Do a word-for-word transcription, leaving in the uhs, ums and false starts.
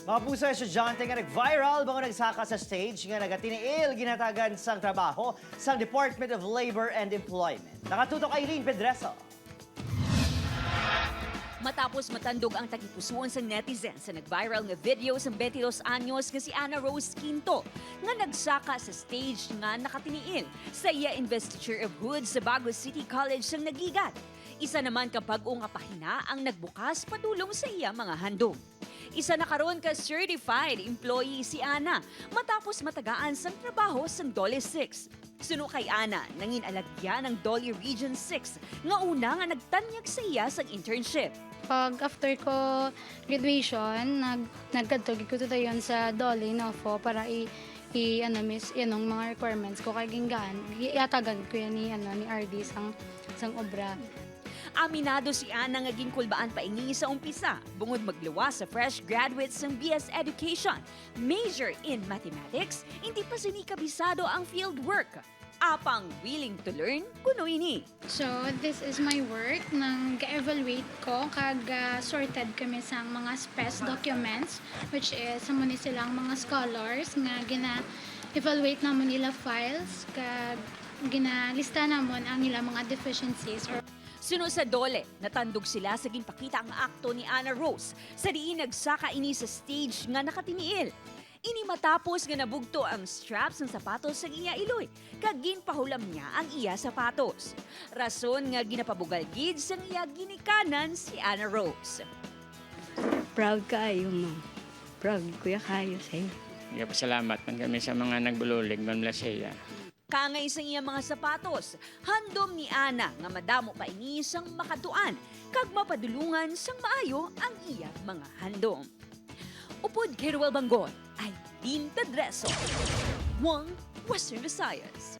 Mga puso, estudyante nga nag-viral bangod nagsaka sa stage nga nagatiniil ginhatagan sang trabaho sang Department of Labor and Employment. Nakatutok Eileen Pedreso. Matapos matandog ang tagipusuon sang netizen sa nag-viral nga video sang twenty-two anyos nga si Ana Rose Quinto nga nagsaka sa stage nga nakatiniil sa iya Investiture of Hood sa Bago City College sang Nagigat. Isa naman ka bag-o nga pahina ang nagbukas padulong sa iya mga handom. Isa na karon ka certified employee si Ana matapos matagaan sang trabaho sang DOLE six. Suno kay Ana, nangin alagyan ang DOLE Region six nga una nga nagtanyag sa iya sang internship. Pag after ko graduation, nag nagkadto gid ko dayon sa DOLE Nofo para i i ano mis anong mga requirements ko kay gingaan iatagan ko yan ni ano ni R D sang sang obra. Aminado si Ana nga ginkulbaan pa ini sa umpisa, bungod magluwas sa fresh graduate sang B S Education, major in Mathematics, hindi pa sini kabisado ang field work. Apang willing to learn kuno ini. So, this is my work. Nang ga-evaluate ko, kag ah, sorted kami sang mga spec documents, which is amo ni silang mga scholars nga gina-evaluate namon ila files, kag ginalista namon ang ila mga deficiencies or Suno sa DOLE, natandog sila sa ginpakita nga akto ni Ana Rose sa diin nagsaka ini sa stage nga nakatiniil. Ini matapos nga nabugto ang strap sang sapatos sang iya iloy kag ginpahulam niya ang iya sapatos. Rason nga ginapabugal gid sang iya ginikanan si Ana Rose. Proud kaayo, ma'am. Proud, kuya, kaayo sa iyo. Nagapasalamat man kami sa mga nagbulolig, Ma'am Lasea. Kangay sang iya mga sapatos, handom ni Ana nga madamo pa ini sang makadtuan kag mapadulungan sang maayo ang iya mga handom. Upod kay Ruel Banggon, Eileen Pedreso, One Western Visayas.